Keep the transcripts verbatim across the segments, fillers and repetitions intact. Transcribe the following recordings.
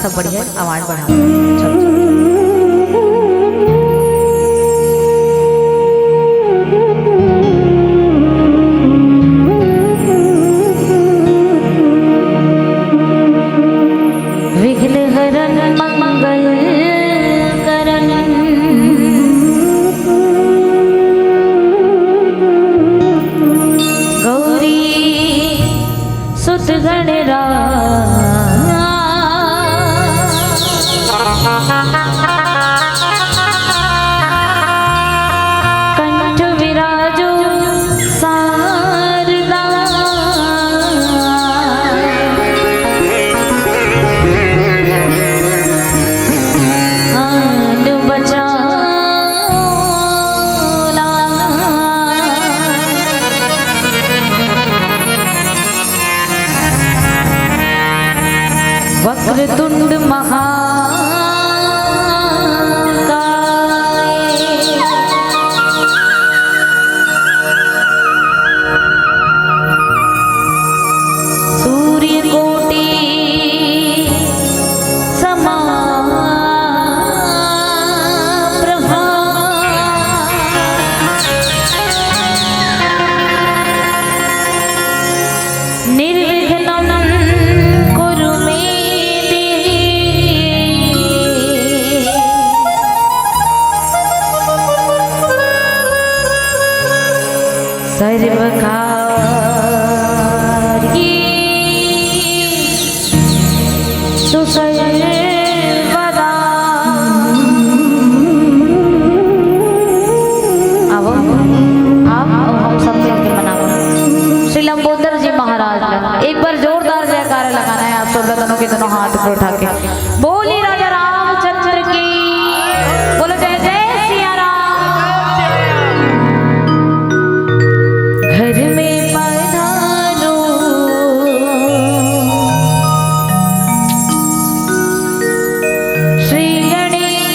सब बढ़िया, आवाज बढ़ाओ। चलो, चलो। विघ्न हरन मंगल करन गौरी सुत गणराज। कंठ विराजो शारदा। आन बचाओ लाल। वक्रतुंड महाकाय। सूर्यकोटि समाप्रभा। निर्विघ्नं कुरु मे देवी। सर्वकार्येषु सर्वदा। आवो, आप अउ हम सब मिलके मनावो श्री लंबोदर जी महाराज ला। एक बार जोरदार जयकारा लगाना है आप सब ला, दोनों के दोनों हाथ ऊपर उठा के। बोली राजा रामचंद्र की, बोलो जय जय सिया राम। घर में पधारो श्री गणेश,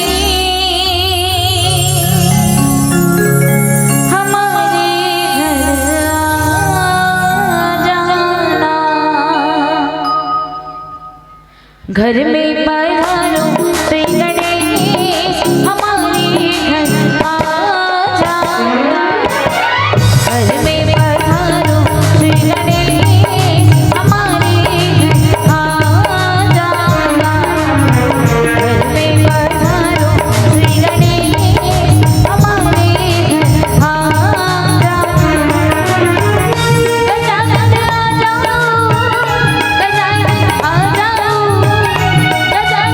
हमारे घर आ जाना। घर में पधारो श्री गणेश, हमारे घर आ जाना। घर में पधारो श्री गणेश, हमारे घर आ जाना। घर में पधारो श्री गणेश, हमारे घर आ जाना। गजानन आ जाओ, गजानन आ जाओ, गजानन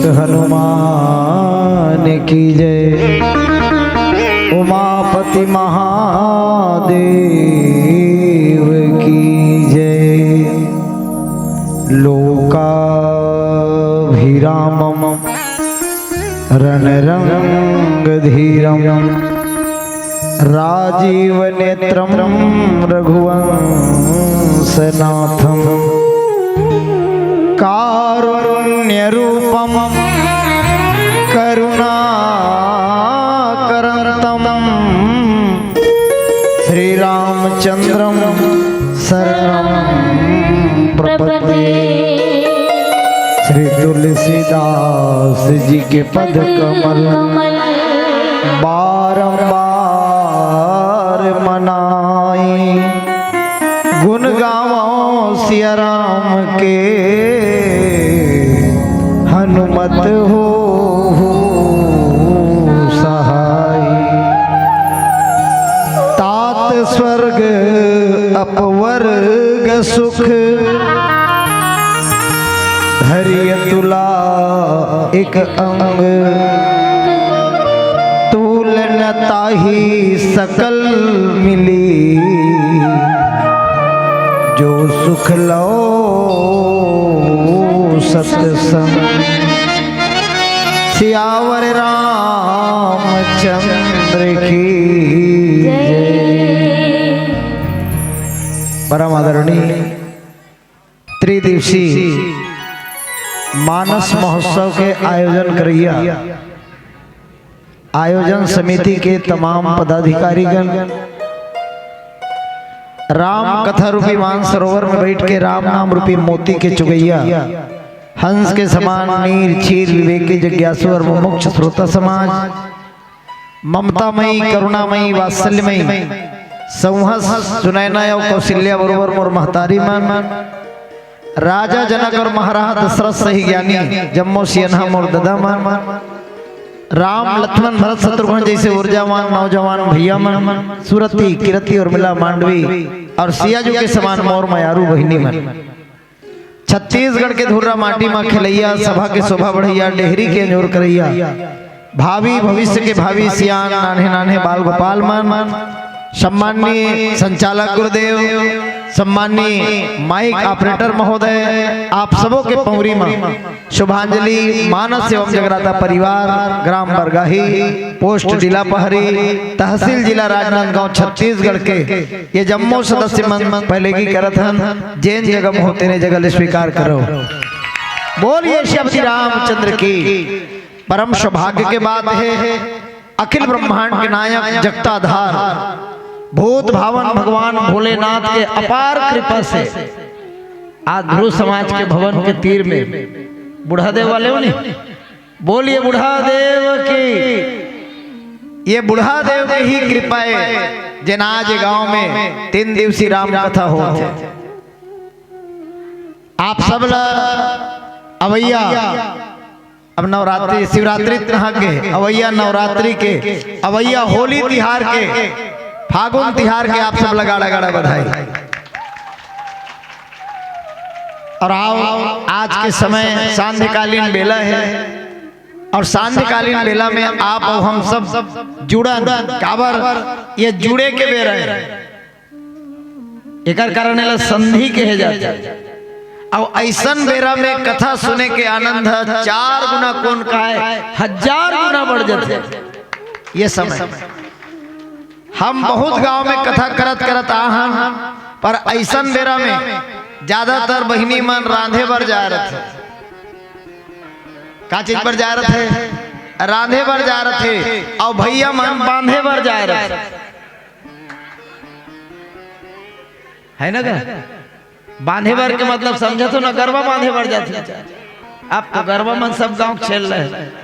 हनुमान की जय, उमापति महादेव की जय। लोकाभिरामम रणरंगधीरम राजीवनेत्रं रघुवंशनाथं कारुण्यरूपं करुणाकरन्तं श्रीरामचन्द्रं शरणं प्रपद्ये। श्री तुलसीदास जी के पद कमल बारंबार मनाई। गुण गावो सिया राम के हनुमत हो सहाई। तात स्वर्ग अपवर्ग सुख धरिय तुला एक अंग। तूल न ताहि सकल मिली जो सुख लो सत्संग। सियावर रामचंद्र की जय। परम आदरणीय त्रिदिवसीय मानस महोत्सव के आयोजन करइया आयोजन समिति के तमाम पदाधिकारीगण, राम कथा रूपी मानसरोवर में बैठ के राम नाम रूपी मोती के चुगैया, हंस के समान नीर चीर विवेकी जिज्ञासु और मुमुक्ष श्रोता समाज, ममतामयी, करुणामयी, वात्सल्यमयी, संहस, सुनैना और कौशल्या बरोबर मोर महतारी मन, राजा जनक और महाराज दशरथ सही ज्ञानी, जम्मो सियनहा मोर ददा मन, राम लक्ष्मण भरत शत्रुघ्न जैसे ऊर्जावान नौजवान भैया मन, सुरती, किरती और मिला मांडवी और सियाजू के समान मोर मयारू बहिनी मन। छत्तीसगढ़ के धुर्रा माटी म खेलैया, सभा के शोभा बढ़ैया, डेहरी के अंजोर करैया, भावी भविष्य के भावी सियान, नान्हे नान्हे बाल गोपाल मन, सम्माननीय संचालक गुरुदेव, सम्माननीय माइक ऑपरेटर महोदय, आप सबों के पौरी म शुभांजलि। मानस एवं जगराता परिवार, ग्राम बरगाही, पोस्ट डीला पहरी, तहसील जिला राजनांदगांव, छत्तीसगढ़ के ये जम्मो सदस्य मन पहले की करत हन, जेन जगह हो तेने जगह ले स्वीकार करो। बोलिए श्री रामचंद्र की। परम सौभाग्य के बात है, अखिल ब्रह्मांड के नायक जगताधार भूत भावन भगवान भोलेनाथ के अपार कृपा से आज ध्रुव समाज के भवन के तीर में बूढ़ा देव वाले हो नहीं, बोलिए बूढ़ा देव की। ये बूढ़ा देव की ही कृपा है जेन आज गांव में तीन दिवसीय राम कथा होत है। आप सब ला अवैया, अब नवरात्रि, शिवरात्रि तक के अवैया, नवरात्रि के अवैया, होली तिहार के, फागुन तिहार के आप सब ला गाड़ा गाड़ा बधाई। और आओ, आज के समय सांध्यकालीन बेला है और सांध्यकालीन बेला में आप अउ हम सब जुड़न, काबर ये जुड़े के बेरा है। एकर कारण एला संधि कहे जाथे। अउ अइसन बेरा में कथा सुने के आनंद ह चार गुना कोन काय, हजार गुना बढ़ जाथे। ये समय हम बहुत गांव में कथा करत करत आ हन, पर अइसन बेरा में ज्यादातर बहिनी मन रांधे बर जाए रथे। का चीज बर जाए रथे? रांधे बर जाए रथे। अउ भैया मन बांधे बर जाए रथे, है ना गा? बांधे बर के मतलब समझत हो ना, गरबा बांधे बर जाथे। अब तो गरबा मन सब गांव खेल रहे।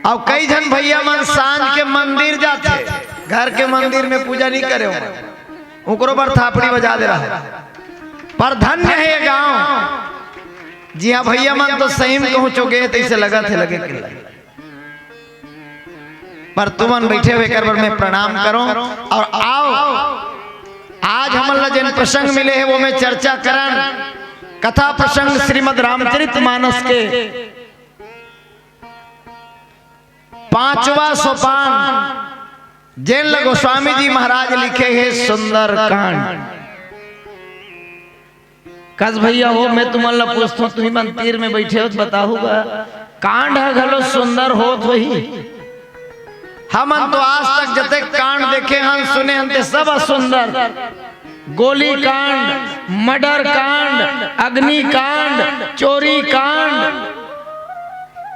अउ कई झन भैया मन सांझ के मंदिर जाथे, घर के मंदिर में पूजा नहीं करे हो, ओकरो बर थापड़ी बजा दे रहा। पर धन्य है ये गांव, जिहां भैया मन तो सही में कहूं चुके हैं, तैसे लगत है लगे के लगे। पर तुमन बैठे हुए कर बर मैं प्रणाम करो और आओ, आज हमन ला जेन प्रसंग मिले है वो मैं चर्चा करन। कथा प्रसंग श्रीमद् रामचरित मानस के पांचवा सोपान, जेन ल गोस्वामी जी महाराज लिखे हे सुंदर कांड। कस भैया हो, मैं तुमन ल पूछथों, तुही मन तीर में बइठे हो त बताहू गा, कांड ह घलो सुंदर होत होही? हमन तो आज तक जतेक कांड देखे हन, सुने हन, ते सब सुंदर। गोली कांड, मर्डर कांड, अग्नि कांड, चोरी कांड,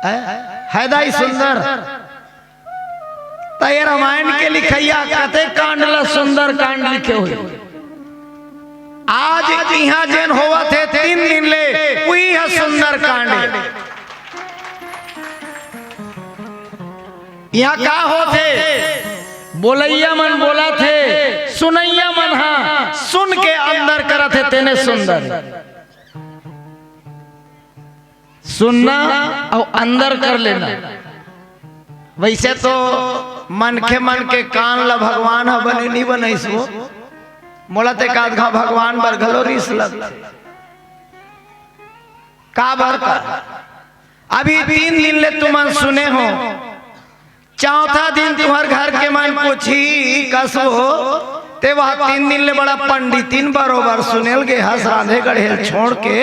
हैं? है दाई सुंदर? त ये रामायण के लिखइया कतेक कांड ल सुंदर कांड लिखे होही। आज इहां जेन होवत हे तीन दिन ले, उही ह सुंदर कांड हे। इहां का होत हे? बोलइया मन बोलत हे, सुनइया मन ह सुन के अंदर करत हे, तेने सुंदर। सुनना अउ अंदर कर लेना। वइसे तो मनखे मन के कान ल भगवान ह बने नी बनइस वो। मोला ते एकाध घांव भगवान बर घलो रिस लगथे। काबर का? अभी तीन दिन ले तुमन सुने हो, चौथा दिन तुंहर घर के मन पूछही, कस वो, ते वह तीन दिन ले बड़ा पंडितिन बरोबर सुने ल गे हस, रांधे गढ़े ल छोड़ के।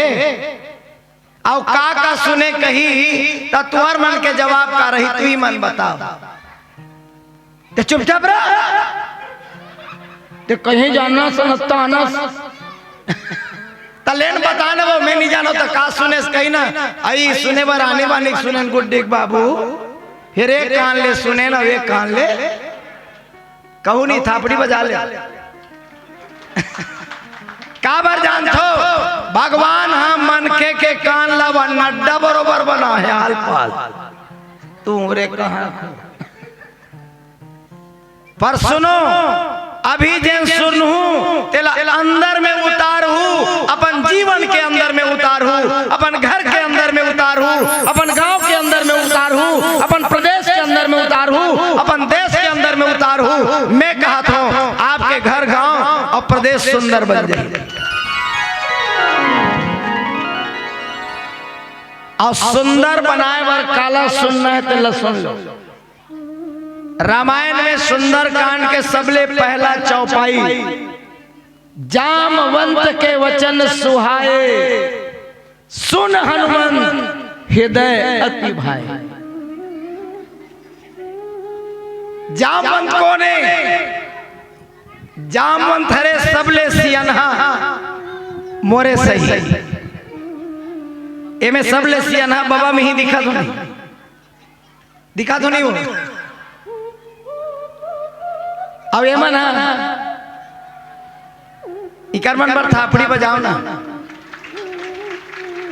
अउ का का सुने कही, त तुंहर मन के जवाब का रही, तुही मन बताव। ते चुपचाप रह। ते कहीं जानस न तानस। त ले न बता न वो, मैं नी जानों त का सुनेस कही न। अई सुने बर आनी बानी सुनेन गुड्डी के बाबू। फेर एक कान ले सुनेन, एक कान ले कहूं नी थापड़ी बजा ले। काबर जानथो? भगवान ह मनखे के कान ल वन नड्डा बरोबर बना हे, आल पाल। तुंहर कहां? पर सुनो, अभी जेन सुनहू, तेला अंदर में उतारहू, अपन जीवन के अंदर में उतारहू, अपन घर के अंदर में उतारहू, अपन गांव के अंदर में उतारहू, अपन प्रदेश के अंदर में उतारहू, अपन देश के अंदर में उतारहू। मैं कहत हूं, आपके घर, गांव अउ प्रदेश सुंदर बन जाही। अउ सुंदर बनाए बर काला सुनना हे, तेला सुन लो। रामायण में सुंदरकांड के सबले पहला चौपाई, जामवंत के वचन सुहाए, सुन हनुमंत हृदय अति भाए। जामवंत कोन हे? जामवंत हरे सबले सियनहा मोरे सही। एमे सबले सियनहा बबा मिही दिखत होही। दिखा तो नहीं हो। अब ये मन हा, इकर मन बर थापड़ी बजाव ना।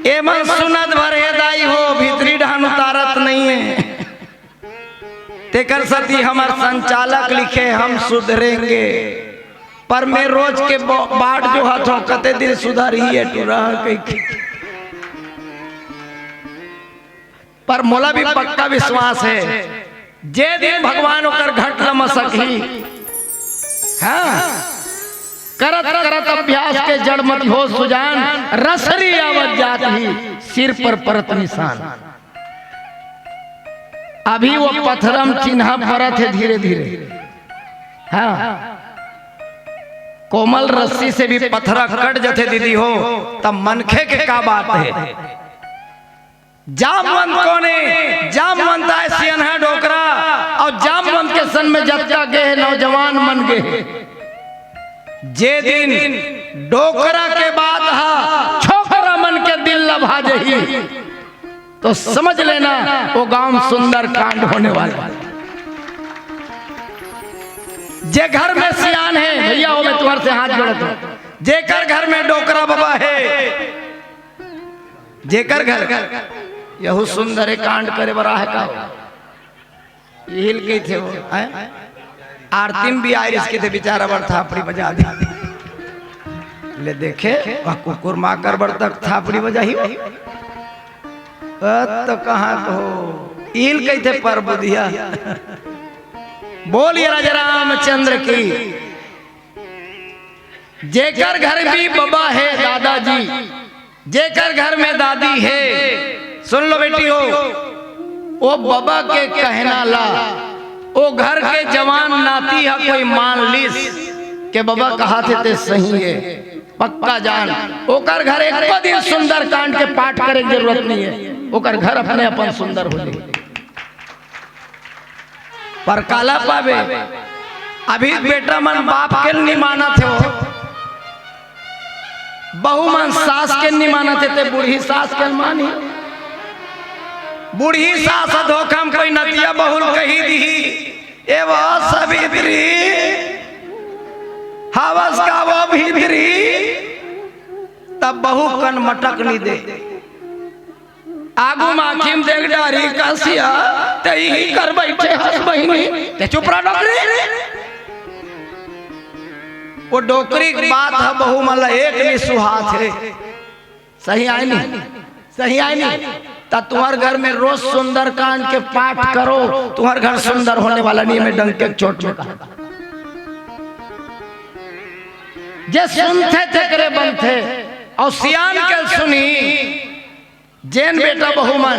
ये मन सुनत भर हे दाई हो, भीतरी डहन उतारत नहीं हे। तेकर सती हमर संचालक लिखे, "हम सुधरेंगे।" पर मैं रोज के ब-, बाट जोहत हूं, कते दिन सुधरही ये टुरा कहिके। पर मोला भी पक्का विश्वास हे, जे दिन भगवान ओकर घट ल मसकही, हां, करत करत अभ्यास के जड़ मति हो सुजान, रसरी आवत जात ही सिर पर परत निसान। अभी वो पथरा म चिन्हा परत हे धीरे धीरे। हां, कोमल रस्सी से भी पथरा कट जथे दीदी हो, तब मनखे के का बात हे। जामवंत कोन हे? जामवंत आय सियनहा डोकरा, अउ जामवंत के संग में जतका गे हे नौजवान मन गे हे। जे दिन डोकरा के बात हा छोकरा मन के दिल ल भा जही, तो समझ लेना वो गांव म सुंदर कांड होने वाला हे। जे घर में सियान हे भैया, वो मैं तुंहर से हाथ जोड़त हूं, जेकर घर में डोकरा बबा हे, जेकर घर यहू सुंदर हे कांड करे बर आहे का हो? इही ल कहिथे वो, हैं? आरती म भी आय रिहिस कहिथे बिचारा बर थापड़ी बजा दे। ले देखे, वह कुकुर माकर बर तक थापड़ी बजाही हो। अ, तो कहां कहो, इही ल कहिथे पर बुधिया। बोलिए राजा रामचंद्र की। जेकर घर भी बबा हे दादाजी, जेकर घर में दादी हे, सुन लो बेटी हो, ओ बबा के कहना ला, ओ घर के जवान नाती ह कोई मान लिस के बबा कहा थे ते सही हे, पक्का जान, ओकर घर एको दिन सुंदरकांड के पाठ करे के जरूरत नहीं हे, ओकर घर अपने अपन सुंदर हो जाही। पर काला पाबे, अभी बेटा मन बाप के नि मानत हे हो, बहू मन सास के नि मानत हे, ते बूढ़ी सास के मानही। बूढ़ी सास ह धोखा म कोई नतिया बहू ल कही दिही, "ए वो सवित्री, हवस का वो भीतरी?" तब बहू कन मटक नि दे। आगू म आँखी म देख डारी, "कसिया, ते इही कर बइठे हस बहिनी, ते चुप रह डोकरी।" ओ डोकरी के बात ह बहू मन ला एक नि सुहात हे। सही आय नि? सही आय नि? त तुम्हर घर में रोज सुंदरकांड के पाठ करो, तुम्हर घर सुंदर होने वाला नि हे, मैं डंके के चोट में कहा। जे सुनथे तेकरे बनथे, अउ सियान के सुनही। जेन बेटा बहू मन,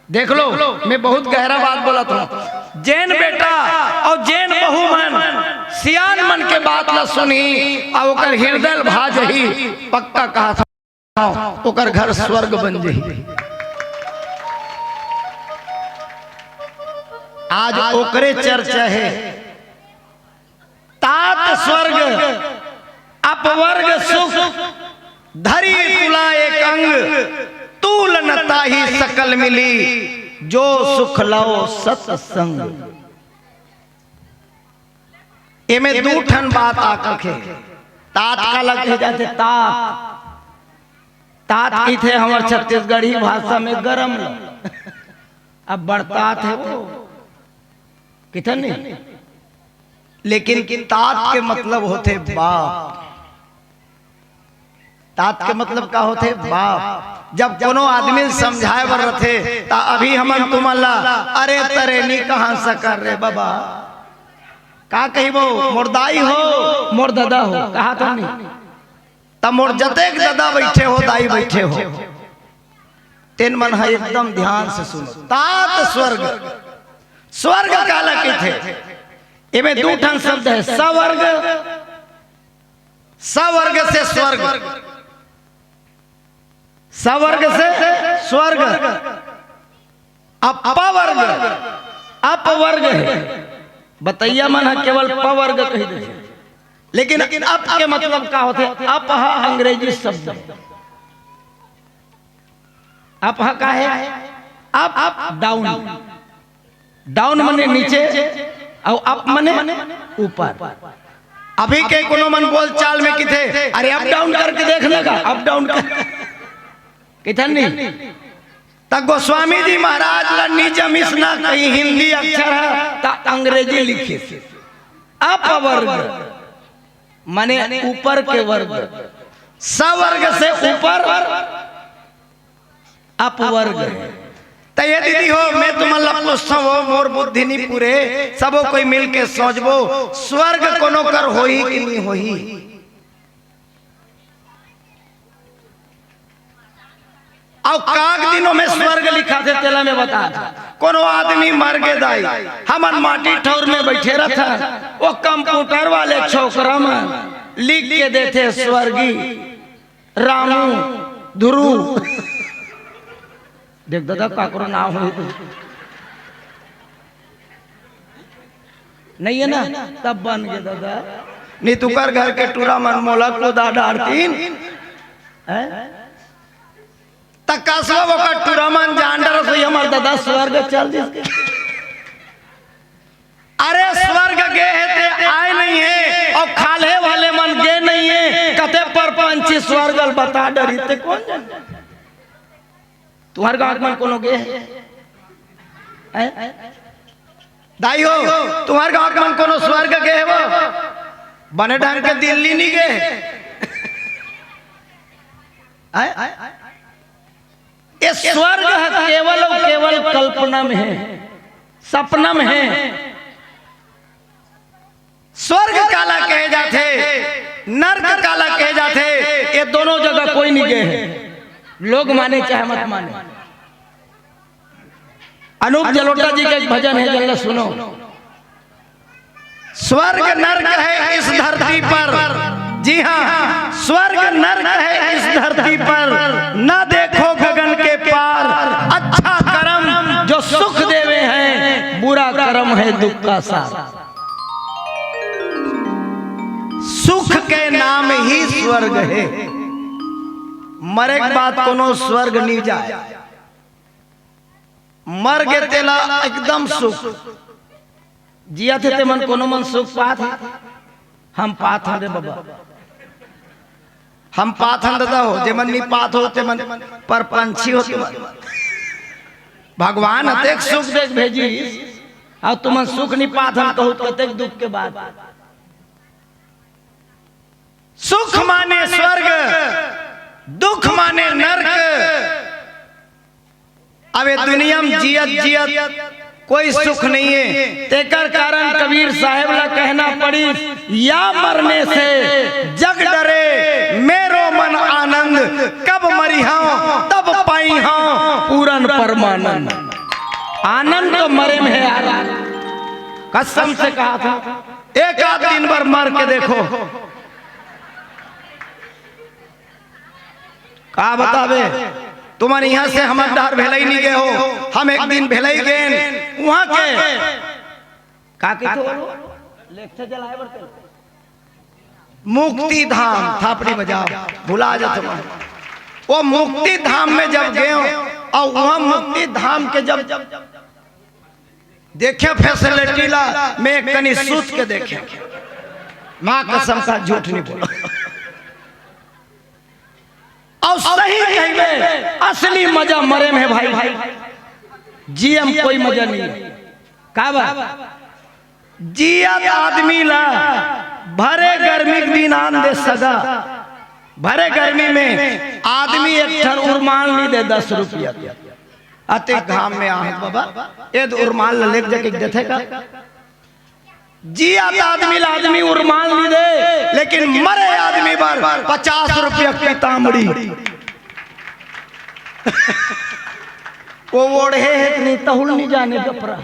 देख लो, मैं बहुत गहरा बात बोलत हूँ। जेन बेटा अउ जेन बहू मन सियान मन के बात ला सुनही, अउ ओकर हृदय ल भा जही, पक्का कहा था, ओकर घर स्वर्ग बन जही। आज ओकरे चर्चा हे। तात स्वर्ग अपवर्ग सुख, धरी तुला एक अंग, तूल न ताहि सकल मिली, जो सुख लव सतसंग। एमे दू ठन बात आकखे। तात काला कहे जाथे? तात, तात कहिथे हमर छत्तीसगढ़ी भाषा में गरम ल। अब बरतात हे वो, किथन नहीं। लेकिन तात के मतलब होथे बाप। तात के मतलब का होथे? बाप। जब कोनो आदमी ल समझाए बर रथे, त अभी हमन तुमन ला अरे तरे नि कहा सकन रे बबा। का कहिबो? मोर दाई हो, मोर ददा हो, कहा तो नहीं। त मोर जतेक ददा बइठे हो, दाई बइठे हो, तेन मन ह एकदम ध्यान से सुनो। तात स्वर्ग, स्वर्ग काला कहिथे? एमे दू ठन शब्द हे, सवर्ग, सवर्ग से स्वर्ग, सवर्ग से स्वर्ग, अपवर्ग, अपवर्ग हे। बतैया मन ह केवल पवर्ग कहि देथे, लेकिन अप के मतलब का होथे? अप ह अंग्रेजी शब्द हे। अप ह का हे? Up, up, down. डाउन मने नीचे, अउ अप मने ऊपर। अभी के कोनो मन बोलचाल में किथे, "अरे अप डाउन करके देख ना का, अप डाउन कर।" किथन नहीं? त गोस्वामी जी महाराज ला नि जमिस ना कहीं हिंदी अक्षर ह, त अंग्रेजी लिखिस। अपवर्ग मने ऊपर के वर्ग, सवर्ग से ऊपर अपवर्ग हे। त ये दीदी हो, मैं तुमन ला पूछथंव, मोर बुद्धि नि पूरे, सबो कोई मिल के सोचबो, स्वर्ग कोनो कर होही कि नि होही? अउ काग दिनों में स्वर्ग लिखा थे, तेला में बता दे। कोनो आदमी मर गे दाई, हमन माटी ठौर में बैठे रहथन, वो कंप्यूटर वाले छोकरा मन लिख के देथे स्वर्गी रामू ध्रुव। देख दादा, काकरो नाम होही तो नहीं हे ना, तब बन गे दादा। नहीं तुकर घर के टूरा मन मोला कुदा डारतीन। हैं? त कसवा ओकर टूरा मन जान डरस होही, हमर दादा स्वर्ग चल दिस। अरे स्वर्ग गे हे ते आय नहीं हे, अउ खाल्हे वाले मन गे नहीं हे, कते परपंची स्वर्ग ल बता डरी ते कोन जाने? तुम्हर गाँव के मन कोनो गे हे? हैं? दाई हो, तुम्हर गाँव के मन कोनो स्वर्ग गे हे वो? बने ढंग के दिल्ली नि गे हे। हैं? ये स्वर्ग ह केवल अउ केवल कल्पना में हे, सपना में हे। स्वर्ग काला कहे जाथे, नर्क काला कहे जाथे, ये दोनों जगह कोई नहीं गए हैं, लोग माने चाहे मत माने। अनूप जलोटा जी का एक भजन है, जल्ला सुनो। स्वर्ग नर्क है इस धरती पर, जी हाँ, स्वर्ग नर्क है इस धरती पर, ना देखो गगन के पार। अच्छा कर्म जो सुख देवे हैं, बुरा कर्म है दुख का सार। सुख के नाम ही स्वर्ग है। मरे के बाद कोनो स्वर्ग नहीं जाए। मर गे तेला एकदम सुख। जियत हे तेमन कोनो मन सुख पात हे? हम पात हन रे बाबा, हम पात हन दादा हो। जेमन नी पात हो तेमन परपंछी हो तुमन। भगवान अतेक सुख देख भेजी, अउ तुमन सुख नी पात हन कहू त कतेक दुख के बात। सुख माने स्वर्ग, दुख माने नर्क। अब ए दुनिया में जियत जियत कोई सुख नहीं है। तेकर कारण कबीर साहेब ला कहना पड़ी, या मरने से जग डरे मेरो मन आनंद, कब मरिहां तब पाइहां पूरन परमानंद। आनंद तो मरे में है यार, कसम से कहा था, एक आध दिन भर मर के देखो। का बताबे, तुमन इहां से हमर डहर भेलई नी गे हो, हम एक दिन भेलई गेन, उहां के का कहिथे वो? लेक्चर चलाए बर तेला। मुक्ति धाम, थापड़ी बजाओ, भुला जात हो। वो मुक्ति धाम में जब गेंव, अउ उहां मुक्ति धाम के जब देखे फैसिलिटी ला, मैं एक कनी सूत के देखे। माँ कसम का झूठ नहीं बोला। अउ सही कहिबे, असली मजा मरे में हे भाई, जिये में कोई मजा नहीं है। का बा? जियत आदमी ला भरे गर्मी के दिन आन दे सगा, भरे गर्मी में आदमी एक ठन उरमाल नहीं दे दस रुपया के। अतेक घाम में आहत बाबा, एद उरमाल ला लेके जाके देथे का? जियत आदमी ला आदमी उरमाल नहीं दे, लेकिन मरे आदमी बर पचास रुपया पीतामड़ी। वो ओढ़े हे कि नहीं, तहुल नहीं जाने कपड़ा।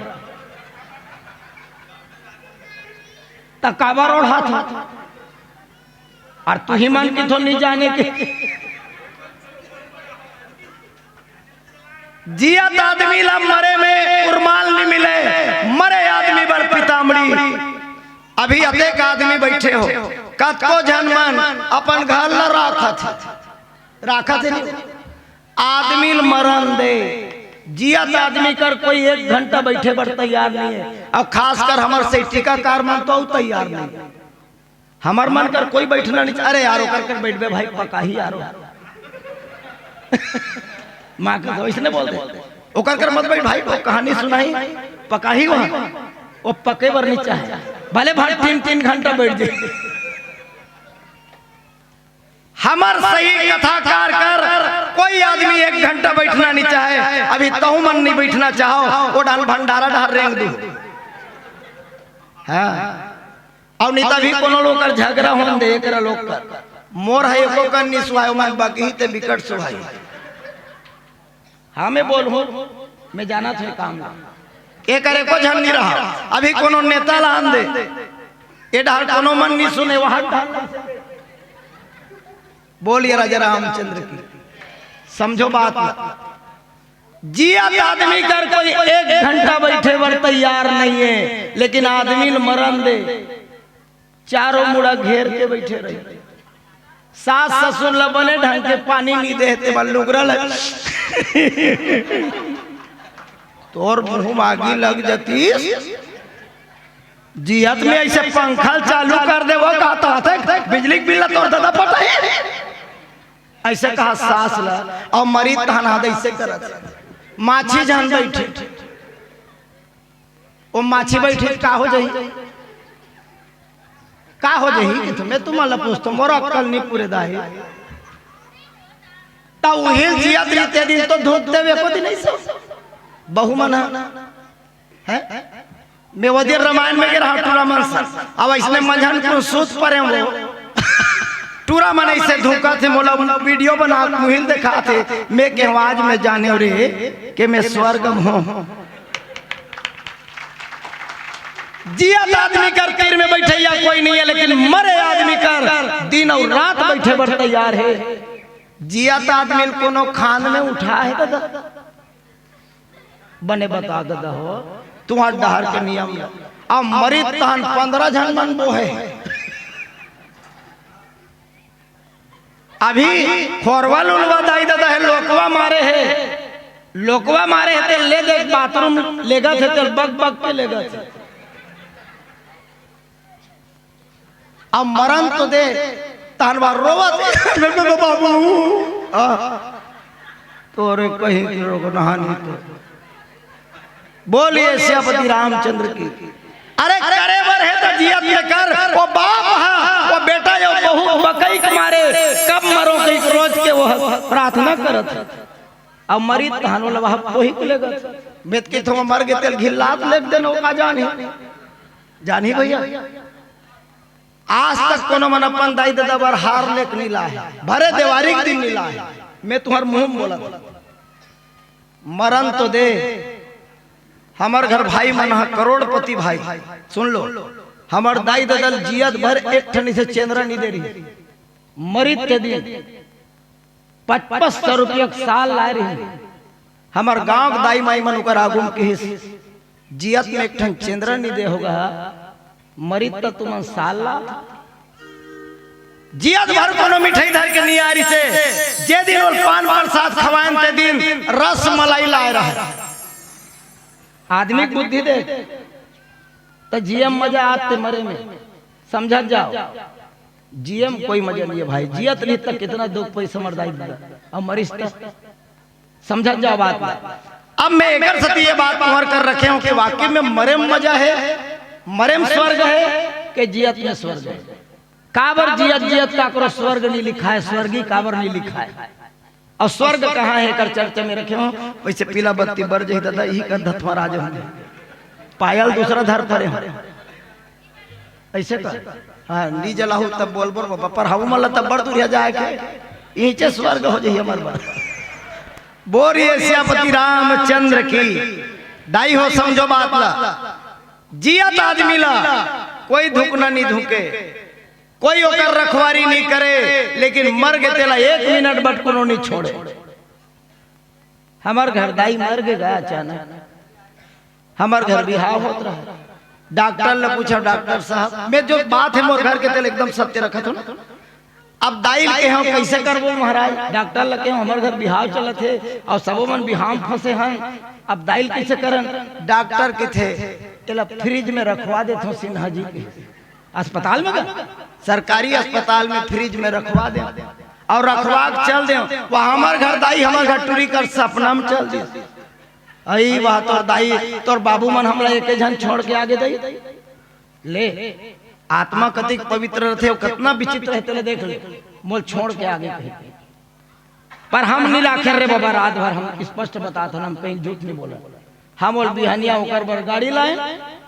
त काबर ओढ़ा था? अउ तुही मन की तो नहीं जाने के। जियत आदमी ला मरे में उरमाल नहीं मिले, मरे आदमी बर पीतामड़ी। अभी अतेक आदमी बैठे हो, कतको झन मन अपन घर ला राखत हे, राखत हे नहीं। आदमी ल मरन दे, जियत आदमी कर कोई एक घंटा बैठे बर तैयार नहीं है। अउ खासकर हमर से टीकाकार मन तो अउ तैयार नहीं है। हमर मन कर कोई बैठना नहीं चाह, अरे यार, ओकर कर बैठबे भाई, पकाही यार। माँ के तो इसने बोल दे, ओकर कर मत बैठ भाई, वो कहानी सुनाही, पकाही वहाँ, वो पके बर नहीं चाहे, भले भाई तीन तीन घंटा बैठ जाए। हमर सही कथाकार कर कोई आदमी एक घंटा बैठना नहीं चाहे। अभी तहु मन नहीं बैठना चाहो, वो डाल भंडारा डाल रेंग दू। हाँ, अउ नहीं तभी कोनो लोग कर झगड़ा होन दे, एकरा लोग कर। मोर है एको कन नहीं सुहायो, मैं बाकी ही ते बिकट सुहाई। हाँ, मैं बोलहूँ, मैं जाना थे काम ला। एकर एको झन नहीं रहा। अभी कोनो नेता ला आन दे, ए डाल कोनो मन नहीं सुने, वहाँ डाल। बोलिए राजा रामचंद्र की। समझो बात ला। जियत आदमी कर कोई एक घंटा बैठे बर तैयार नहीं है, लेकिन आदमी ल मरन दे, चारों मुड़ा घेर के बैठे रही। सास ससुर ल बने ढंग के पानी नहीं देते, बल लुगरा ल। तोर मुंह मागी लग जाती। जियत में ऐसे पंखा चालू कर दे, वो कहता है, बिजली के बिल तोर दादा पटाई। ऐसे कहा सास ला, अउ मरी तहन हाथ ऐसे करत। माछी जान बैठे, वो माछी बैठे, का हो जाही? का हो जाही कि तुम्हें, तुम ला पूछतो, मोर अक्कल नहीं पूरे दाही। त उही जियत रीते दिन तो धूप देवे को दिन ऐसे। बहु मना है। मैं वो दिन रामायण में गिरा टूरा मन से। अब इसने मंझन को सूत परे वो। टूरा मन ऐसे धुकाथे, मोला वीडियो बना मुहिल दिखाथे। मैं कहूं आज मैं जानेंव रे के मैं स्वर्ग म हों। जियत आदमी कर तीर में बइठइया कोई नहीं हे, लेकिन मरे आदमी कर दिन अउ रात बइठे बर तैयार हे। जियत आदमी ल कोनो खांध में उठा हे ददा? बने बता ददा हो, तुंहर डहर के नियम ल। अब मरित तहन पंद्रह झन मन बोहे। अभी खोरवा लुलवा दाई ददा हे, लोकवा मारे हे, लोकवा मारे हे ते ले दे बाथरूम लेगत हे ते बक बक के लेगत हे। अब मरन तो दे, तहन बार रोवत हे, बाबू। हाँ। तोरे कहीं के रोग नहानी तो। बोलिए सियापति रामचंद्र की। अरे करे बर हे त जियत में कर, वो बाप हा, वो बेटा जो बहुत बकई के मारे, कब मरों कहीं रोज के वो प्रार्थना करत हे। अब मरित तहन ओला वह कोही के लेगत। मैं त कहिथों मर गे तेल घिल्लात लेग देन, वो का जानी। जानी भैया, आज तक कोनो मन अपन दाई ददा बर हार लेके नइ लाय, भरे देवारी के दिन नइ लाय। मैं तुंहर मुंह म बोलत, मरन तो दे। हमर घर भाई मन ह करोड़पति भाई, सुन लो, हमर दाई ददा ल जियत भर एक ठन से चेंदरा नइ दे रहिस। मरित ते दिन पचपच सौ रुपया के साल लाय रहिन। हमर गांव के दाई माई मन ओकर आगू म किहिस, जियत में एक ठन चेंदरा नइ दे होगा, मरित त तुमन साल लात। जियत भर कोनो मिठाई धर के नइ आय रिहिसे, जे दिन ओला पान प्रसाद खवायन ते दिन रस मलाई लाय रहय। आदमी के बुद्धि दे, त जिये म मजा आत ते मरे में, समझत जाव। जिये म कोई मजा नइ हे भाई, जियत रहिस त कितना दुख पइसा मर जाई ददा, अउ मरिस त समझत जाव बात ल। अब मैं एकर सेती ये बात तुंहर कर रखे हों कि वाकई में मरे म मजा हे, मरे म स्वर्ग हे के जियत में स्वर्ग हे। काबर जियत जियत काकरो स्वर्ग नइ लिखाय, स्वर्गी काबर नइ लिखाय? अउ स्वर्ग कहाँ हे एकर चर्चा में रखे हों। वइसे पीला बत्ती बर जाही ददा, इही कर धतमरा जाहूं। पायल दूसरा धर परे हों। अइसे कर। हाँ, नइ जलाहू तब बोल बोल बाबा, पर हमू मन ला तब बड़ दूरिहा जाय के, इहिंचे स्वर्ग हो जाही हमर बर। बोलिए सियापति रामचंद्र की। दाई हो समझो बात ला, जियत आदमी ला कोई धुकना नइ धुके, कोई ओकर रखवारी नइ करे, लेकिन मर गे तेला एक मिनट बर कोनो नइ छोड़े। हमर घर दाई मर गे गा अचानक। हमर घर बिहाव होत रहा। डॉक्टर ल पूछा, "डॉक्टर साहब, मैं जो बात हे मोर घर के तेला एकदम सत्य रखत हों ना।" अब दाई ल कहेंव, "कइसे करबो महाराज?" डॉक्टर ल कहेंव, "हमर घर बिहाव चलत हे अउ सबो मन बिहाव म फंसे हन, अब दाई ल कइसे करन?" डॉक्टर कहिथे, "तेला फ्रिज में रखवा देथों सिन्हा जी के।" अस्पताल में गा? सरकारी अस्पताल में फ्रिज में रखवा देंव अउ रखवा के चल देंव। वो हमर घर दाई, हमर घर टूरी कर सपना में चल दिस। अई वाह, तोर दाई, तोर बाबू मन हमला एके झन छोड़ के आगे दाई। ले, आत्मा कतिक पवित्र रथे, वो कतना विचित्र हे, तेला देख ले। मोला छोड़ के आगे कहीं। पर हम नइ राखेन रे बाबा, रात भर हम स्पष्ट बतात हन, हम कहीं झूठ नइ बोलन। हम ओला बिहनिया ओकर बर गाड़ी लाएन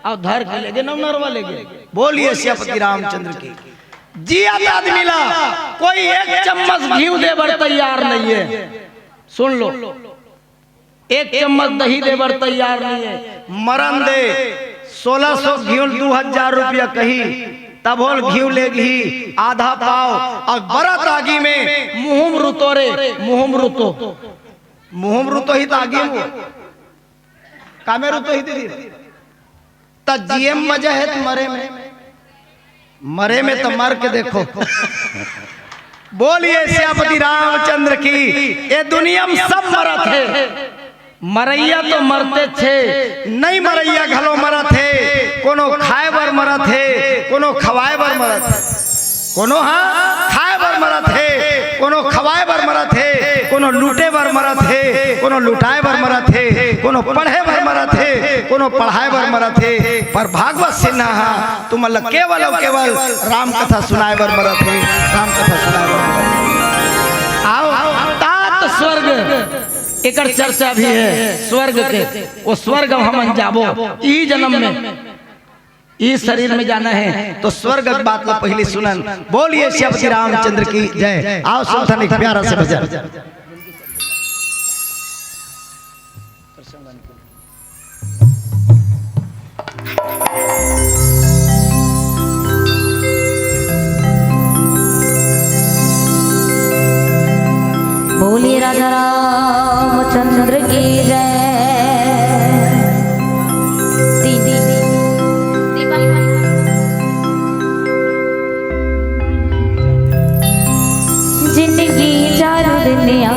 अउ धर के लेगेन अउ नरवा लेगेन। बोलिए सियापति रामचंद्र की। जियत आदमी ला कोई एक चम्मच घीव दे बर तैयार नइ हे। सुन लो, एक चम्मच दही दे बर तैयार नइ हे। मरन दे, सोलह सौ घीव ल दू हजार रुपया कही, तभो ल घीव लेगही, आधा पाव, अउ बरत आगी में मुंहू म रुतो रे, मुंहू म रुतो। मुंहू म रुतो ही त आगी म, का में रुतो ही दीदी? त जिये म मजा हे त मरे में, मरे में त मर के देखो। बोलिए सियापति रामचंद्र की। ये दुनिया में सब मरत हे, मरइया तो मरतेच हे, नइ मरइया घलो मरत हे। कोनो खाय बर मरत हे, कोनो खवाय बर मरत हे। कोनो ह खाय बर मरत हे, कोनो खवाय बर मरत हे, कोनो लूटे बर मरत हे, कोनो लुटाय बर मरत हे, कोनो पढ़े बर मरत हे, कोनो पढ़ाय बर मरत हे, पर भागवत सिन्हा ह तुमन ल केवल अउ केवल राम कथा सुनाय बर मरत हे, राम कथा सुनाय बर मरत हे। आओ, तात स्वर्ग, एकर चर्चा भी हे स्वर्ग के। वो स्वर्ग हमन जाबो ई जन्म में। इस शरीर में जाना है तो स्वर्ग के बात ला पहले सुनन। बोलिए सियापति रामचंद्र की जय। आओ सुनथन एक प्यारा से भजन। बोलिए राजा रामचंद्र की जय। तीन। जिंदगी चारू दुनिया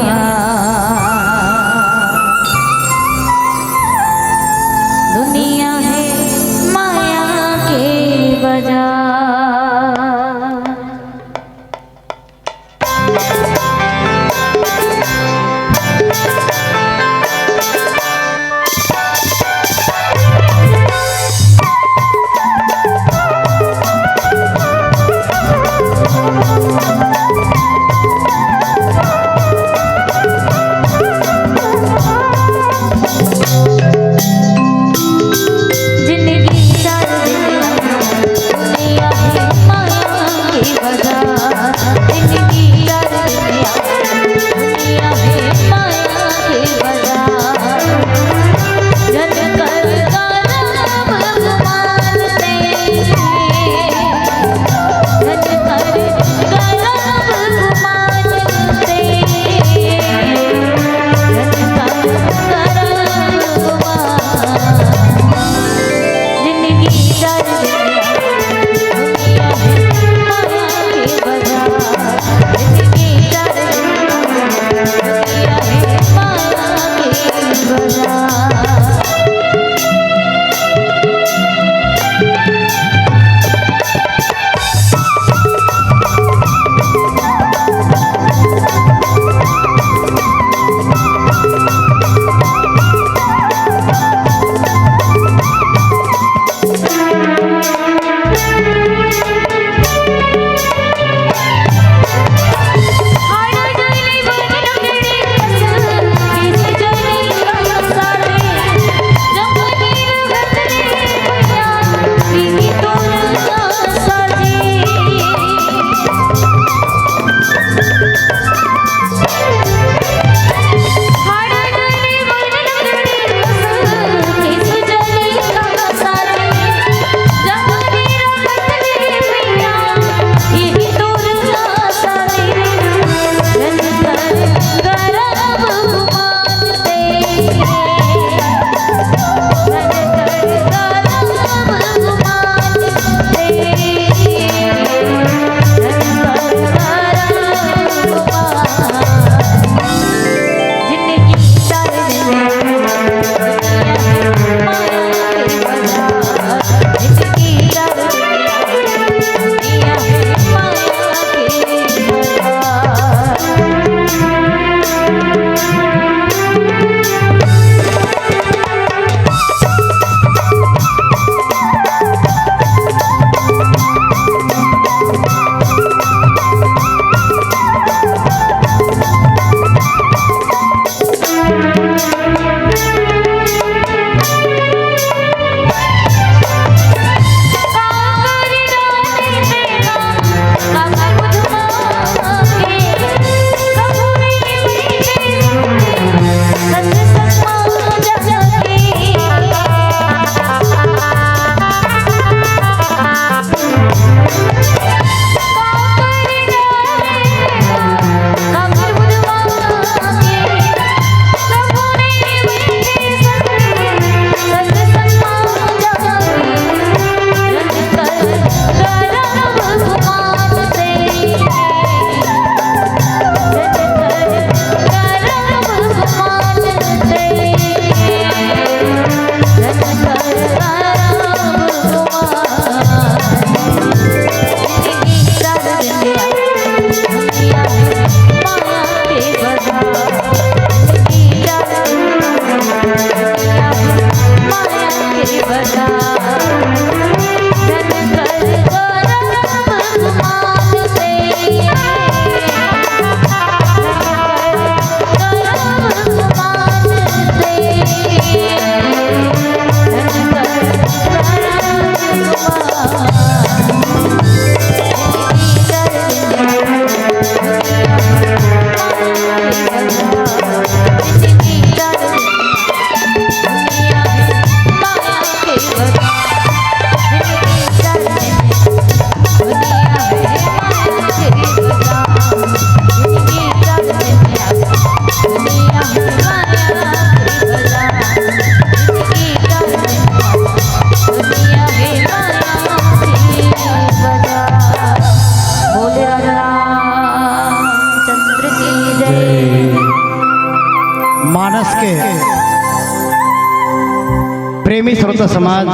समाज,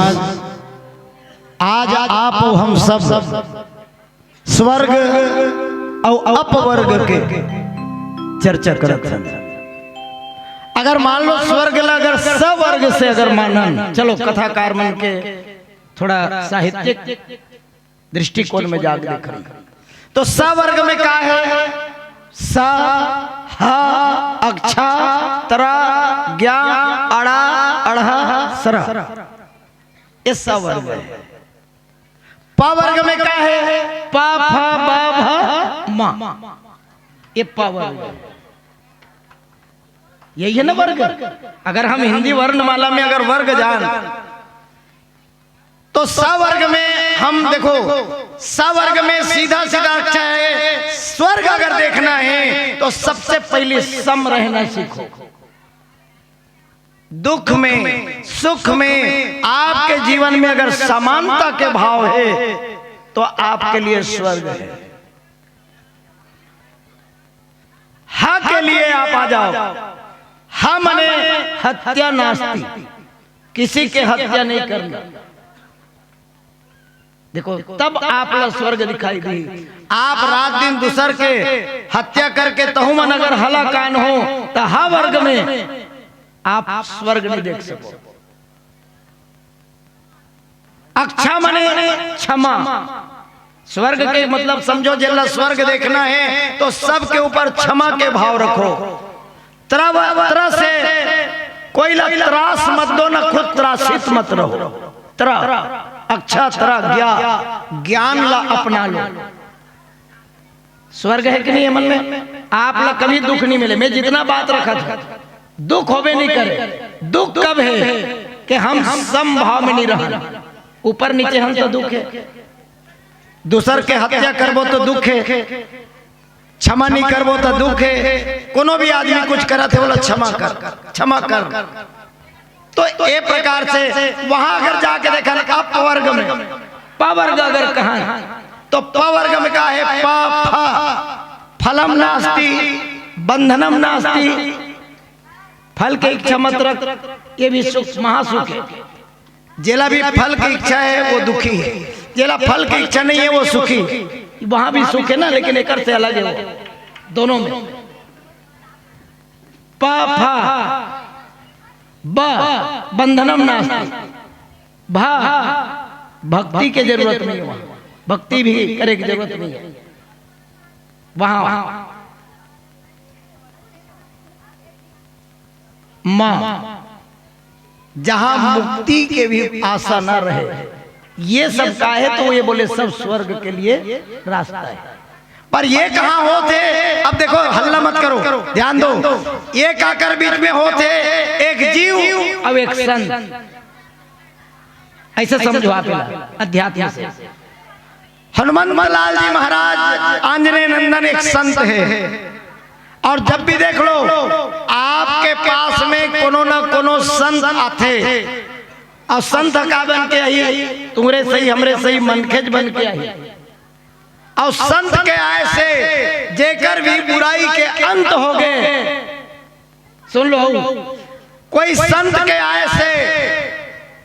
आज आप अउ हम सब स्वर्ग अउ अपवर्ग के चर्चा करत हन। अगर मान लो स्वर्ग ला अगर सवर्ग से अगर मानन, चलो कथाकार मन के थोड़ा साहित्यिक दृष्टिकोण में जाके देख रही, तो सवर्ग में का है? स, ह, अक्षा, त्रा, ज्ञा, अड़ा, अड़हा, सरा। ये सवर्ग है। प वर्ग में का है? प, फ, ब, भ, म। ये प वर्ग है। यही है ना वर्ग। अगर हम हिंदी वर्णमाला में अगर वर्ग जान, तो स वर्ग में हम देखो, स वर्ग में सीधा सीधा अच्छा है, स्वर्ग अगर देखना है तो सबसे पहले सम रहना सीखो। दुख में, सुख में, आपके जीवन में अगर समानता के भाव है तो आपके लिए स्वर्ग है। ह के लिए आप आ जाओ। ह मने हत्या नास्ती, किसी के हत्या नहीं करना। देखो, तब आप ला स्वर्ग दिखाई दी। आप रात दिन दूसर के हत्या करके तहु मन अगर हलाकान हो, तो ह वर्ग में आप स्वर्ग नहीं देख सको। अक्षा मने क्षमा। स्वर्ग के मतलब समझो, जेला स्वर्ग देखना है तो सबके ऊपर क्षमा के भाव रखो। त्र, त्र से कोई ला त्रास मत दो, ना खुद त्रासित मत रहो। त्र, अक्षा त्रा ज्ञा, ज्ञान ला अपना लो। स्वर्ग है कि नहीं मन में? आप ला कभी दुख नहीं मिले। मैं जितना बात रखा था, दुख होबे नहीं करे। दुख कब है? कि हम समभाव में नहीं रहन। ऊपर नीचे हम तो दुख है। दूसर के हत्या करबो तो दुख है, क्षमा नहीं करबो तो दुख है। कोनो भी आदमी कुछ करत है, बोला, "क्षमा कर, क्षमा कर।" तो ए प्रकार से वहां अगर जाके देखन, अपवर्ग में प वर्ग अगर कहन, तो प वर्ग में का है? प, फ, फलम नास्ति, बंधनम नास्ति। फल के इच्छा मत रख, ये भी सुख, महासुख है। जेला भी फल की इच्छा है वो दुखी है, जेला फल की इच्छा नहीं है वो सुखी। वहां भी सुख है ना, लेकिन एकर से अलग है वो, दोनों में। प, फ, ब, बंधनम नास्ति। भा, भक्ति के जरूरत नहीं है वहां, भक्ति भी करे की जरूरत नहीं है वहां। म, जहां मुक्ति के भी आशा ना रहे, ये सब का है, तो ये बोले सब स्वर्ग के लिए रास्ता है। पर ये कहां होत हे? अब देखो, हल्ला मत करो, ध्यान दो। ये काकर बीच में होत हे? एक जीव अउ एक संत। ऐसे समझो आप, अध्यात्म से। हनुमंत लाल जी महाराज आंजनेय नंदन एक संत है, और जब भी देख लो, आपके पास में कोनो ना कोनो संत आथे, और संत का बन के आही, तुमरे सही, हमरे सही, मनखेज बन के आही। और संत के आय से जेकर भी बुराई के अंत हो गए, सुन लो, कोई संत के आय से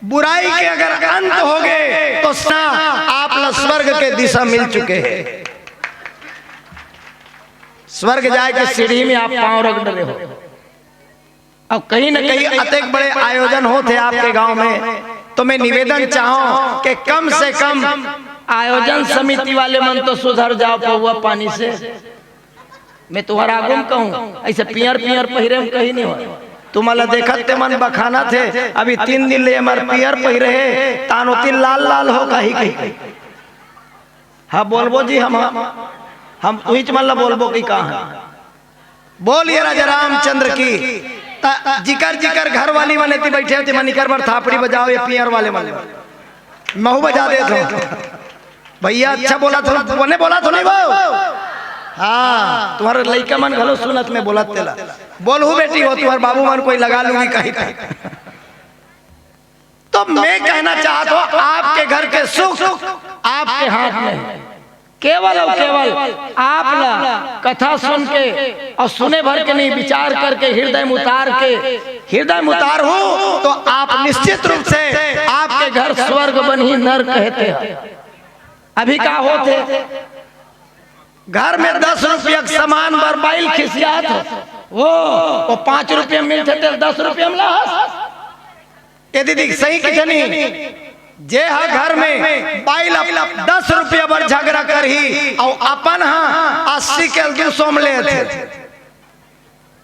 बुराई के अगर अंत हो गए, तो स-, आप ला स्वर्ग के दिशा मिल चुके हैं। स्वर्ग जाए के सीढ़ी में आप पांव रख डरे हो। अब कहीं न कहीं अतेक बड़े आयोजन होत हे आपके गांव में, तो मैं निवेदन चाहूं कि कम से कम आयोजन समिति वाले मन तो सुधर जाओ पौवा पानी से। मैं तुम्हारा आगू में कहूं, ऐसे पियर पियर पहिरे में कहीं नहीं हो। तुम्हारा देखत ते मन बखाना थे, अभी तीन दिन ले हमार पियर पहिरे हे, तानो तीन लाल लाल हो कही कही। हाँ बोलबो जी, हम, हम उहीच मन ला बोलबो कि कहा है। बोलिए राजा रामचंद्र की। त-, जिकर जिकर घर वाली मन एती बैठे होते मन इकर बर थापड़ी बजाओ, ये पियर वाले मन। महू बजा देत हो। भैया अच्छा बोलत हो, बने बोलत हो नहीं वो? हाँ, तुम्हारे लइका मन घलो सुनत में बोलत तेला। बोलहू बेटी हो, तुम्हारे बाबू मन कोई लगा लूंगी कहीं कहीं। तो मैं कहना चाहता हूं, आपके घर के सुख आपके हाथ में है। केवल अउ केवल आप ला कथा सुन के अउ सुने भर के नहीं, विचार करके, हृदय में उतार के, हृदय में उतारहू तो आप निश्चित रूप से आपके घर स्वर्ग बनही, नरक हे तेहा। अभी का होत हे, घर में दस रुपया के सामान बर बाई ल खिसियात हे, वो, वो पाँच रुपया मिलथे तेला दस रुपया में लाहस। ए दीदी, सही कहिथन, जे ह घर में बाई ल दस रुपया बर झगड़ा करही अउ अपन ह अस्सी के दू सौ में लेथे,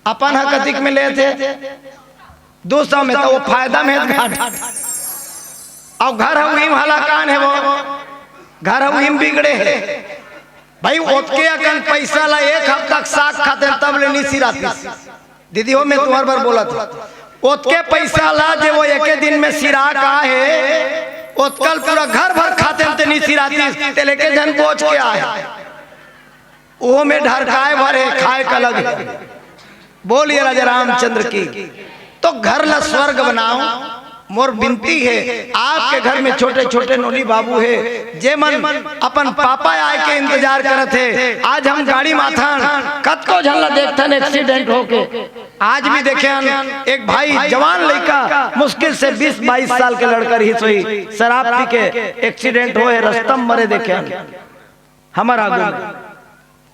अपन ह कतिक में लेथे? दू सौ में, त वो फायदा में हे घाटा। अउ घर ह उही में हलाकान हे, वो घर ह उही में बिगड़े हे। भाई, ओतके अकन पैसा ला एक हफ्ता के साग खाते तब ले नी सिरातिस। दीदी हो, मैं तुम्हार बर बोलत हूँ, ओतके पैसा ला जे वो एके दिन में सिरा का हे, ओतकल पूरा घर भर खाते ते नी सिरातिस, ते लेके झन बोझ के आए। वो में ढरकाए भर हे, खाए का अलग हे। बोलिए राजा रामचंद्र की। तो घर ला स्वर्ग बनाओ। मोर विनती हे, आपके घर में छोटे छोटे नोनी बाबू हे, जे मन अपन पापा आए के इंतजार करत हे। आज हम गाड़ी माथन कतको झन ला देखथन एक्सीडेंट होके। आज भी देखे हन एक भाई जवान लइका, मुश्किल से बीस बाईस साल के लड़का रहिस होही, शराब पी के एक्सीडेंट होए, रस्ता म मरे देखे हन। हमर आगू में,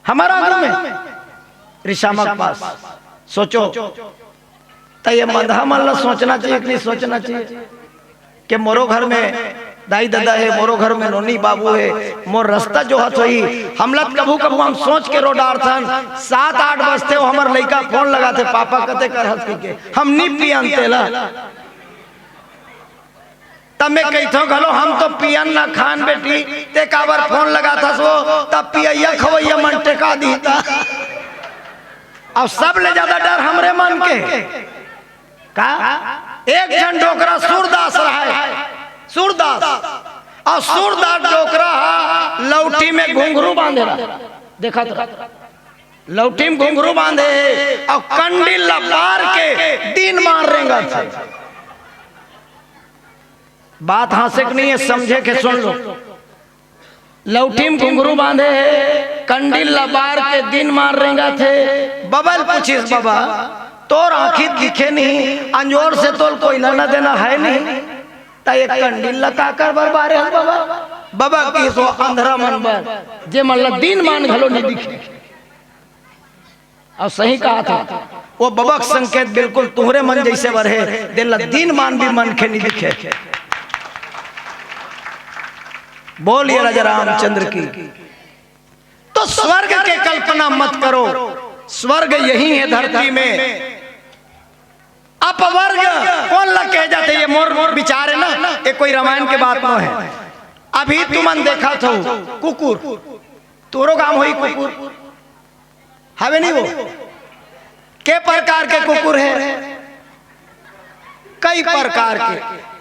हमर आगू में रिशामा के पास। सोचो, त ये मंदहा मन ला सोचना चाहिए कि नहीं सोचना चाहिए कि मोरो घर में दाई ददा हे, मोरो घर में नोनी बाबू हे, मोर रस्ता जोहत होही। हमला कभू कभू हम सोच के रो डारथन, सात आठ बजथे, वो हमर लइका फोन लगाथे, "पापा कते करहस?" कहिके। हम नी पियन तेला। तब मैं कहिथंव घलो, "हम तो पियन ना खान बेटी, ते काबर फोन लगाथस वो?" तब पियैया खवैया मन टेका दीता। अब सबले ज्यादा डर हमरे मन के। का? एक झन डोकरा सूरदास रहय, सूरदास। अउ सूरदास डोकरा ह लौठी में घुंघरू बांधे रहय। देखत रह, लौठी में घुंघरू बांधे हे अउ कंडील ला बार के दिन मार रेंगत हे। बात हाँसे के नहीं हे, समझे के सुन लो। लौठी में घुंघरू बांधे हे, कंडील ला बार के दिन मार रेंगत हे। बबा ल पूछिस, "बबा, तोर आँखी दिखे नहीं, अंजोर से तोल कोई लेना देना है नहीं, त एक कंडील ला काकर बर बारे हस बबा?" बबा कहिस, "वो अंधरा मन बर, जे मन ला दिन मान घलो नहीं दिखे।" अउ सही कहा था, वो बबा के संकेत बिल्कुल तुहरे मन जैसे बर हे, तेला दिन मान भी मनखे नहीं दिखे। बोलिए राजा रामचंद्र की। तो स्वर्ग के कल्पना मत करो, स्वर्ग यही है धरती में। अपवर्ग कोन ला कहे जाथे, ये मोर, मोर विचार हे ना, ये कोई रामायण के बात नो हे। अभी तुमन देखत हो कुकुर, तोरो गांव होही कुकुर, हवे नहीं वो? के प्रकार के कुकुर हे? कई प्रकार के,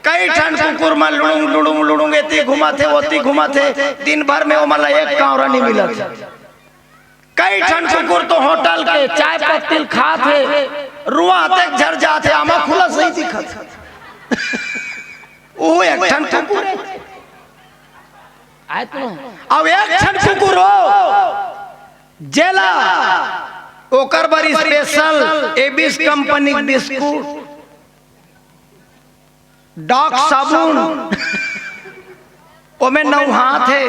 कई ठन कुकुर मन लुड़ुंग, लुड़ुंग, लुड़ुंग, एती घुमत हे, ओती घुमत हे, दिन भर में ओमन ला एक कांवरा नहीं मिलत हे। कई ठन कुकुर तो होटल के चाय पत्ती ल खात हे, रुआ तक झर जात हे, आमा खुला सही दिखत हे। वो एक ठन कुकुर हे। आय तो। अब एक ठन कुकुर हो, जेला ओकर बर स्पेशल एबिस कंपनी के बिस्कुट, डॉक साबुन, ओमे नउहात हे।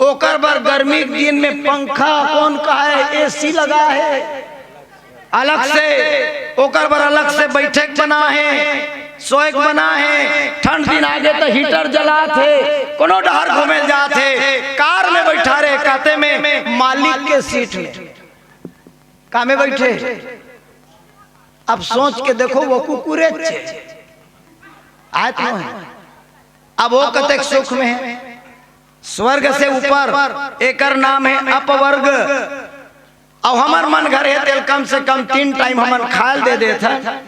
ओकर बर गर्मी के दिन में पंखा कोन कहाय, एसी लगा हे। अलग से, ओकर बर अलग से बैठे के बना हे, सोए के बना हे। ठंड दिन आगे त हीटर जलात हे, कोनो डहर घूमे जात हे, कार में बैठा रहे, काते में मालिक के सीट में, का में बैठे। अब सोच के देखो, वो कुकुरे छे, आय तो हे। अब वो कतेक सुख में हे। स्वर्ग से ऊपर एकर नाम हे अपवर्ग। अउ हमर मन घर हे, तेल कम से कम तीन टाइम हमन खायल दे देत हन।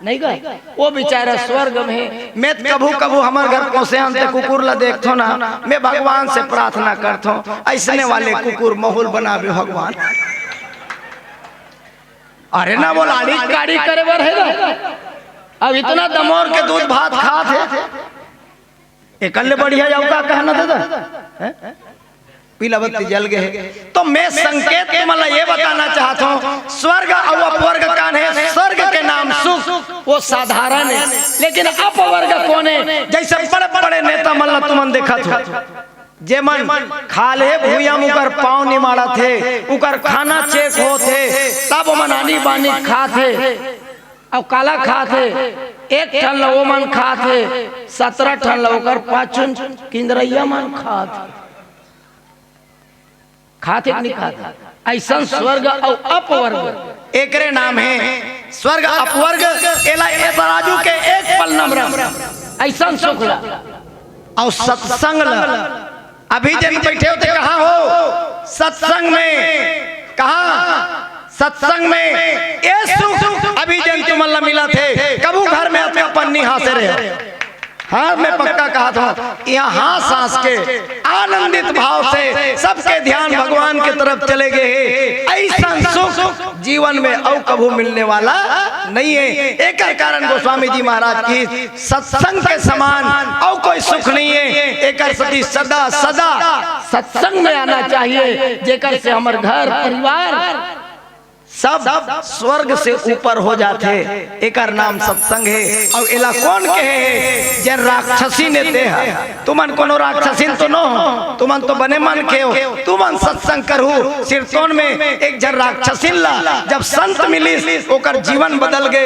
नहीं गा, वो बेचारा स्वर्ग में हे। मैं त कभू कभू हमर घर पोसे हन ते कुकुर ला देखथों ना, मैं भगवान से प्रार्थना करथों, अइसने वाले कुकुर माहौल बनाबे भगवान। अरे ना, वो लाड़ी काड़ी करे बर हे ना। अब इतना दमोर के दूध भात खात हे, एकर ले बढ़िया जाऊ का कहना दादा? हैं? पीला बत्ती जल गे हे। तो मैं संकेत तुमन ला ये बताना चाहत हूँ, स्वर्ग अउ अपवर्ग कान हे। स्वर्ग के नाम सुख, वो साधारण हे, लेकिन अपवर्ग कोन हे? जैसे बड़े बड़े नेता मन ला तुमन देखत हो, जेमन खाल्हे भुइयां म उकर पाँव निमाड़त हे, उकर खाना चेक होत हे, तब ओमन आनी बानी खात हे। अउ काला खात हे? एक ठन ल ओमन खात हे, सतरा ठन ल ओकर पाछू किंदरइया मन खात हे। खात हे कि नहीं खात हे? अइसन स्वर्ग अउ अपवर्ग, एकरे नाम हे स्वर्ग अपवर्ग। एला ए तराजू के एक पल्ला म रख, अइसन सुख ला। अउ सत्संग ला, अभी जेन बैठे हो ते कहाँ हो? सत्संग में। कहाँ? सत्संग में। ए सुख अभी जेन तुमन ला मिलत हे, कभू घर में अतका पन नइ हाँसे रहे। हाँ, मैं पक्का कहत हूँ, यहाँ हाँस हाँस के आनंदित भाव से सबके ध्यान भगवान के तरफ चले गे हे। अइसन सुख जीवन में अउ कभू मिलने वाला नइ हे। एकर कारण गोस्वामी जी महाराज की सत्संग के समान अउ कोई सुख नइ हे। एकर सेती सदा सदा सत्संग में आना चाहिए, जेकर से हमर घर परिवार सब स्वर्ग से ऊपर हो जाथे। एकर नाम सत्संग हे। अउ एला कोन कहे हे? जेन राक्षसीन हे ते ह। तुमन कोनो राक्षसीन तो नो हो, तुमन तो बने मन के हो। तुमन सत्संग करहू। सिरतोन में एक झन राक्षसीन ला जब संत मिलिस, ओकर जीवन बदल गे।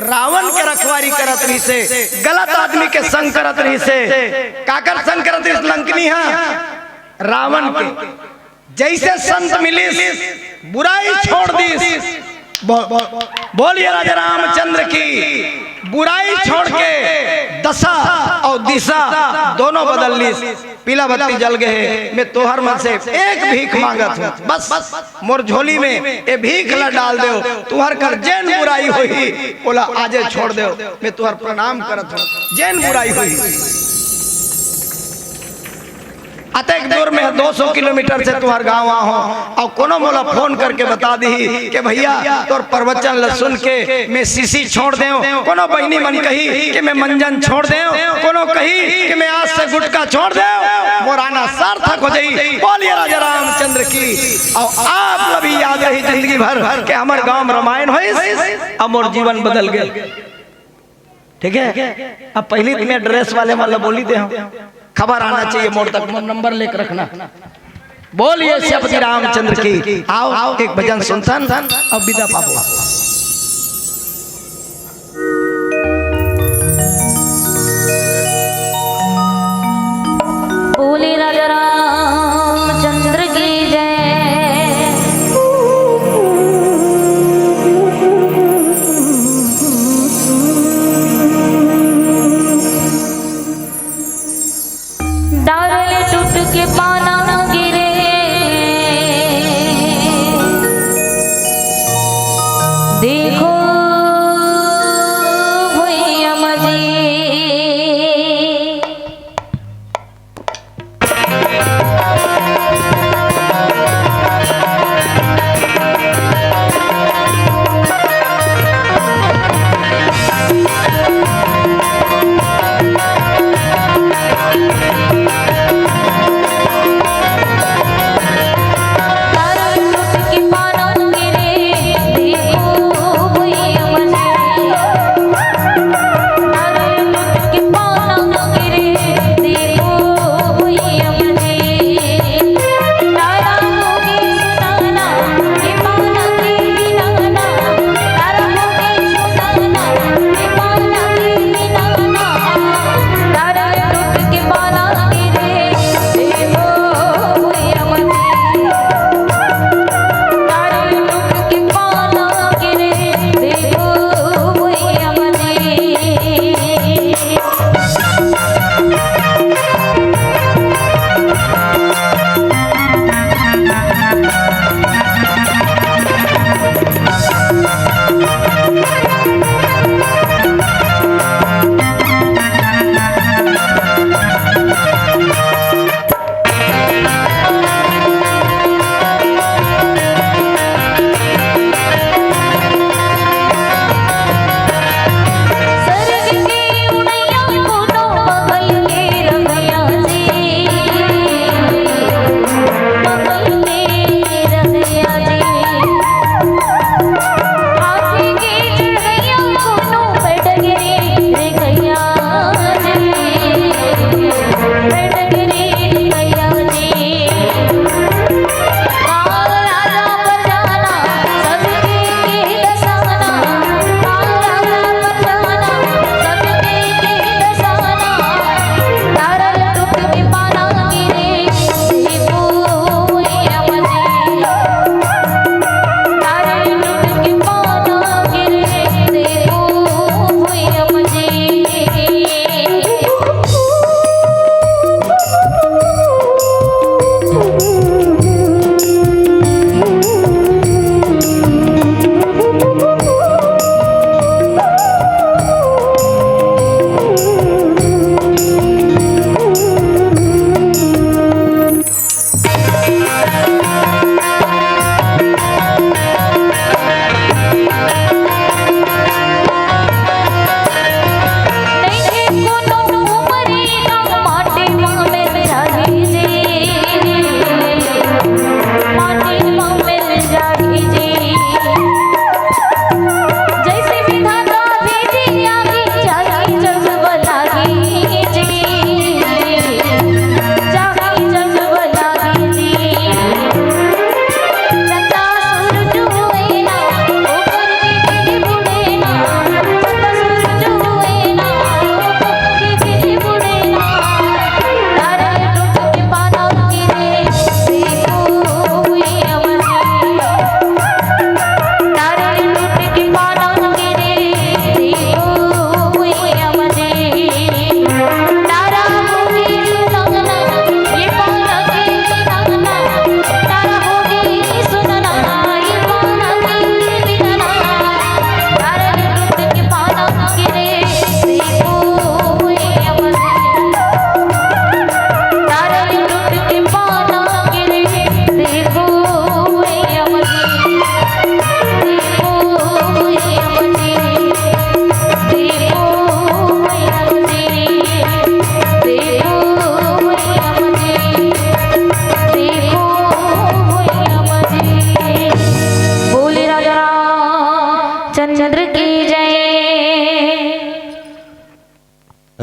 रावण के रखवारी करत रहिसे, गलत आदमी के संग करत रहिसे। काकर संग करत रहिस लंकनी ह? रावण के। जइसे संत मिलिस, बुराई छोड़ दिस। बो-, बो-, बोलिए राजा रामचंद्र की। बुराई छोड़ के दशा अउ दिशा दोनों बदल लिस। पीला बत्ती जल गे हे, मैं तोहर मन से एक भीख मांगत हूँ, बस मोर झोली में ए भीख ला डाल देव। तुहर कर जेन बुराई होही, ओला आजे छोड़ देव। मैं तुहर प्रणाम करत हूँ, जेन बुराई होही। अतेक दूर में दो सौ किलोमीटर से तुहर गांव आहों, अउ कोनो मोला फोन करके बता दिही कि भैया, तोर प्रवचन ल सुन के मैं सीसी छोड़ देव, कोनो बहिनी मन कही कि मैं मंजन छोड़ देव, कोनो कही कि मैं आज से गुटखा छोड़ देव, मोर आना सार्थक हो जाही। बोलिए राजा रामचंद्र की। अउ आप ल भी याद रही जिंदगी भर कि हमर गांव में रामायण होइस, अब मोर जीवन बदल गे। ठीक है, अब पहली तो मैं ड्रेस वाले मन ला बोली दे हूँ, खबर आना चाहिए मोर तक, मोर नंबर लेके रखना। बोलिए सियापति रामचंद्र की। आओ, एक भजन सुनथन, अब विदा पाबो। बोले राजा रामचंद्र की जय। डाल टूट के पाना गिरे, दे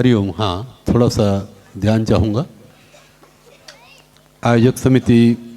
हरिओम। हाँ, थोड़ा सा ध्यान चाहूँगा। आयोजक समिति